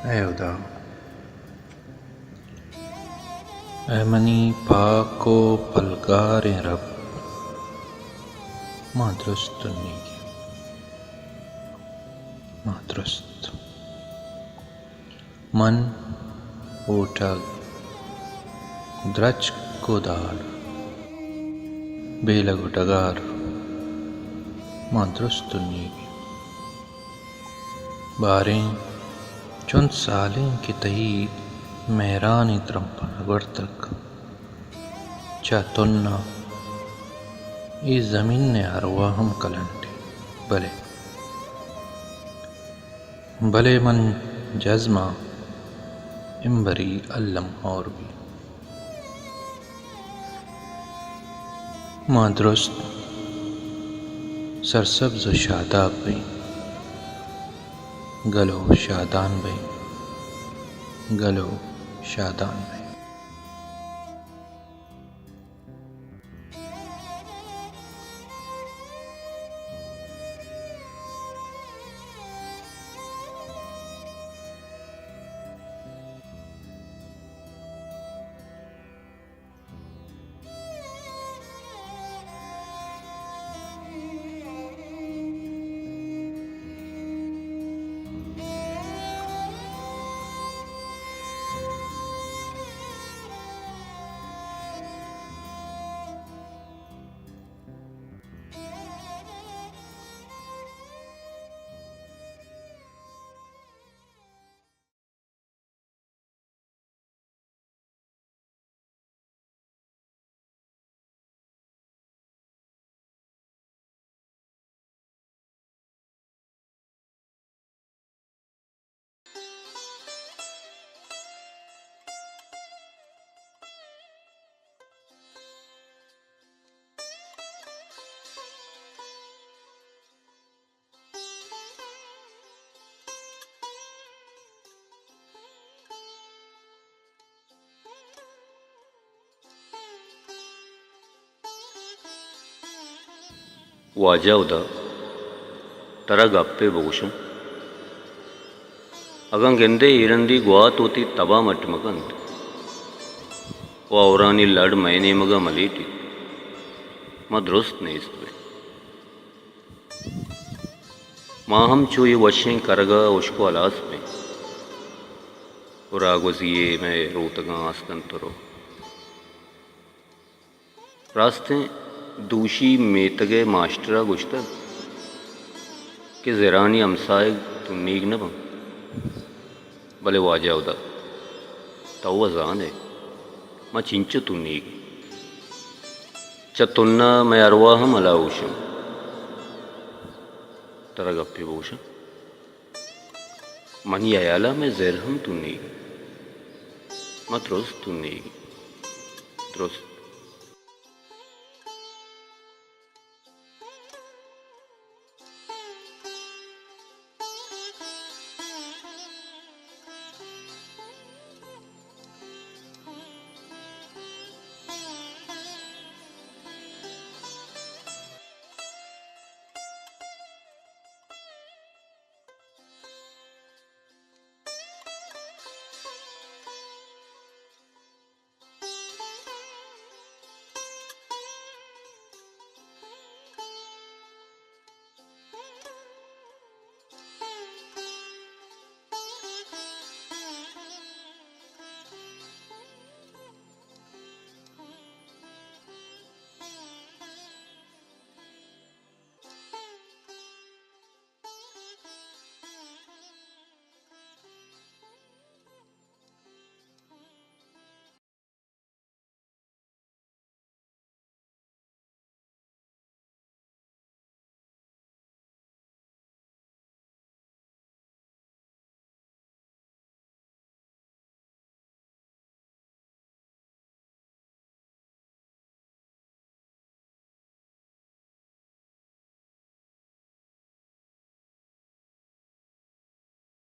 اے ہدا، اے منی پاک ءُ پلگاریں رب، ما درست تنیگ ایں، ما درست۔ من، اوٹگ، درچک ءُ دار، بیلگ ءُ ڈگار، ما درست تنیگ ایں۔ باریں چنت سالیں کہ تئی مہرانی ترمپان ءَ گورتگ۔ چہ تن ءَ اے زمین ءِ ارواہ ہم کلنٹ اِنت، بلے، بلے من جزم آں امبری الم ہور بیت۔ ما درست سرسبز ءُ شاداب بئیں، گل ءُ شادان بئیں، گل ءُ شادان بئیں۔ واجہ ہدا، ترا گپے بگوشاں۔ اگاں گندے اے رندی گوات وتی تب ءَ مٹ مہ کنت ءُ ہورانی لڑ مئے نیمگ ءَ مہ لیٹیت، ما درست نیست بیں۔ ما ہم چو اے وشیں کرگ ءَ ہشک ءُ ہلاس بیں ءُ راگوزی ءِ مئے روتگاں آس کنت ءُ رو۔ راستیں، دوشی میتگ ءِ ماسٹر ءَ گوشتگ کہ زرانی ہمساہگ تنیگ نہ بنت، بلے واجہ ہدا، تو وَ زان ئے ما چنچو تنیگ ایں۔ چہ تن ءَ مئے ارواہ ہم ہلاہوش اَنت۔ ترا گپے بگوشاں، منی ہیال ءَ مئے زر ہم تنیگ اَنت۔ ما درست تنیگ ایں۔ درست۔